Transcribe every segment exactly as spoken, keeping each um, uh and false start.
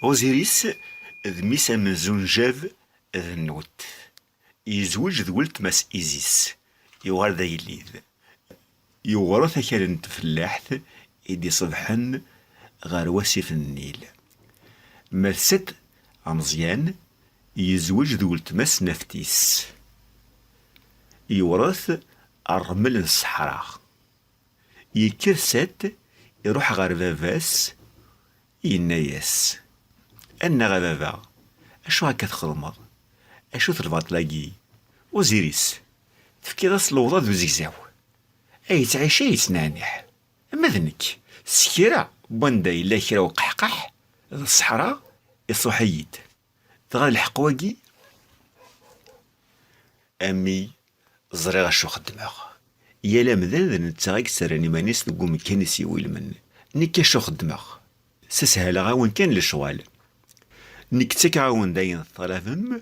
Uziris d mmi-s amenzu n Jab d Nut. Yezweǧ d weltma-s Izis, yuɣal d agellid. Yewret akal n tfellaḥt i d-iṣebḥen ɣer wasif n Nnil. Ma d Set Ameẓyan, yezweǧ d weltma-s Naftis. Yewret ṛṛmel n ṣṣeḥra. Yekker Set, iruḥ ɣer baba-s, yenna-yas: "Annaɣ a baba, acu akka txedmeḍ? Acu-t lbaṭel-agi?" Uziris: "Tefkiḍ-as lewḍa d uzegzaw. Ay yettɛici ay yettneɛniḥ. Ma d nekk, s kra n wanda yella kra uqeḥqeḥ, d ṣṣeḥra, iṣuḥ-iyi-d. Dɣa d lḥeqq wagi?" "A mmi, ẓriɣ acu xeddmeɣ. Yal amdan d netta i yettarran iman-is deg umkan i s-iwilmen. Nekk acu xeddmeɣ? Sseshaleɣ-awen kan lecɣal. Nekk ttakeɣ-awen-d ayen teṭlabem,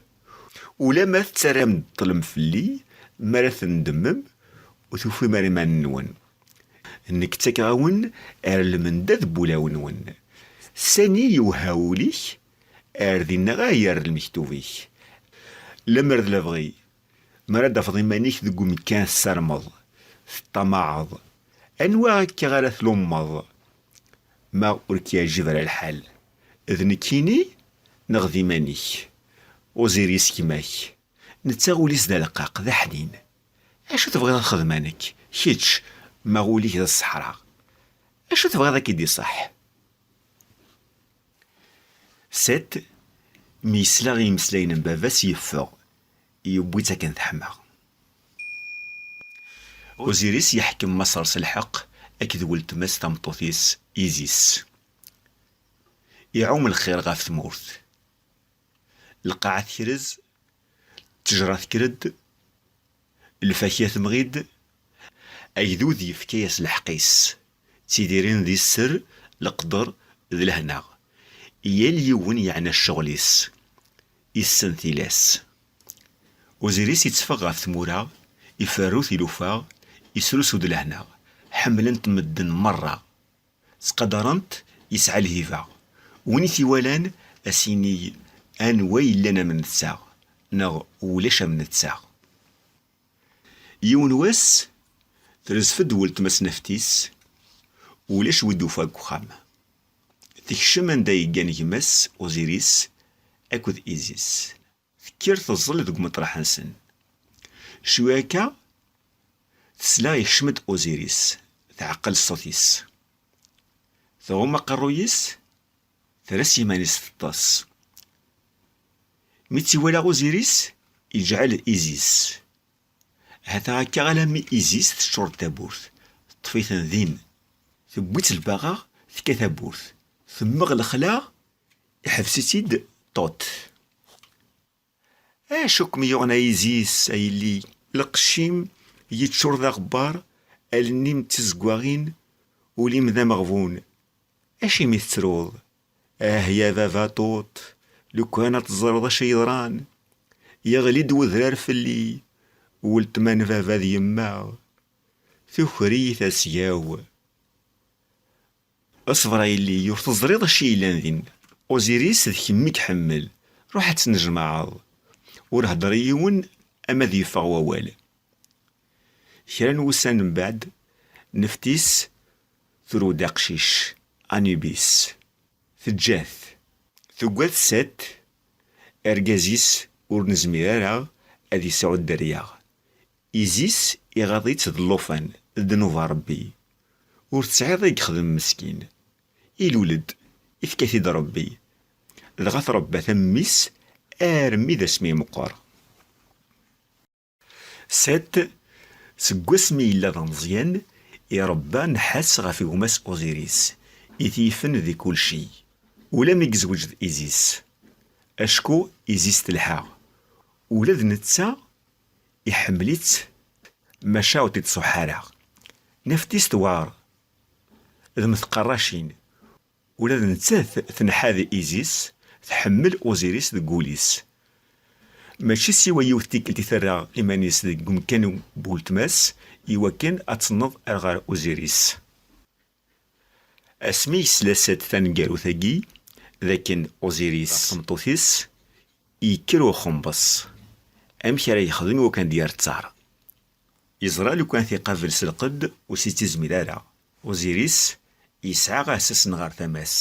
ulamma tettarram-d ṭṭlem fell-i, mi ara tendemem, ur tufim ara iman-nwen. Nekk ttakeɣ-awen ar lmendad n wulawen-nwen. Sani yewha wul-ik, ar dinna ara yerr lmektub-ik. Lemmer d lebɣi, mi ara d-tafeḍ iman-ik deg umkan tessarmeḍ, teṭṭamaɛeḍ, anwa akka ara tlummeḍ? Ma ur k-yeɛjib ara lḥal, d nekkini neɣ d iman-ik?" Uziris gma-k, netta ul-is d aleqqaq, d aḥnin. Acu tebɣiḍ ad xedmeɣ nekk, kečč, ma ul-ik d ṣṣeḥra? Acu tebɣiḍ ad k-id-iṣaḥ? Set, mi yesla i yimeslayen n baba-s, yeffeɣ, yewwi-tt akken teḥma. Uziris yeḥkem Maṣer s lḥeqq akked weltma-s tameṭṭut-is Izis. Iɛum lxir ɣef tmurt. Lqaɛa tekrez, ttejra tekker-d, lfakya temɣi-d, agdud yefka-yas lḥeqq-is. Ttidiren di sser, leqder d lehna. Yal yiwen yeɛna ccɣel-is, issen tilas. Uziris itteffeɣ ɣef tmura, iferru tilufa, isrusu-d lehna. Ḥemmlen-t medden merra. Ttqadaren-t, yesɛa lhiba. Win i t-iwalan, a s-yini: "Anwa yellan am netta?" neɣ "Ulac am netta." Yiwen wass, trezf-d weltma-s Naftis, ulac wi d-tufa deg uxxam. Tekcem anda yeggan gma-s Uziris akked Izis. Tekker teẓẓel deg umeṭreḥ-nsen. Cwiya akka, tesla yekcem-d Uziris, teɛqel ṣṣut-is. Tɣumm aqerruy-is, terra s yiman-is teṭṭes. Mi tt-iwala Uziris, iǧɛel Izis. Hata akka alammi Izis teččur-d tawwurt, teṭṭef-iten din. Tewwi-tt lbaɣa, tekka tawwurt. Temmeɣ lexla, iḥbes-itt-id Tot. "Acu kem-yuɣen a Izis, a yelli? Lqecc-im yeččur d aɣebbar, allen-im d tizeggaɣin, ul-im d ameɣbun. Acimi tettruḍ? Ah ya baba Tot, lukan ad teẓreḍ acu yeḍran. Yeɣli-d wedrar fell-i, weltma n baba d yemma. Tuker-iyi tasga-w." "Ṣber a yelli, ur teẓriḍ acu yellan din. Uziris d kemm i iḥemmel. Ruḥ ad tennejmaɛeḍ. Ur hedder i yiwen ama ad yeffeɣ wawal." Kra n wussan mbeɛd, Neftis turew-d aqcic, Anubis. Teǧǧa-t. Tuggad Set, argaz-is ur nezmir ara ad yesɛu dderya. Izis iɣaḍ-itt d llufan, d ddnub n Ṛebbi. Ur tesɛiḍ i yexdem meskin. Ilul-d, ifka-t-id Ṛebbi. Dɣa tṛebba-t am mmi-s armi d asmi meqqer. Set, seg wasmi yella d ameẓyan, iṛebba nnḥas ɣef gma-s Uziris, i t-yifen di kulci. Ula mi yezweǧ d Izis. Acku Izis telḥa. Ula d netta iḥemmel-itt, maca ur t-id-tṣuḥ ara. Naftis tewɛer, d mm tqerracin. Ula d nettat tenḥa di Izis, tḥemmel Uziris deg wul-is. Mačči siwa yiwet tikkelt i terra iman-is deg umkan n weltma-s, iwakken ad tenneḍ ar ɣer Uziris. Asmi yesla Set taneggarut-agi, d akken Uziris ɣef tmeṭṭut-is yekker uxembeṣ. Amek ara yexdem i wakken ad d-yerr ttaṛ? Yeẓra lukan t-iqabel s lqedd ur s-ittizmir ara. Uziris yesɛa aɛessas-nni ɣer tama-s.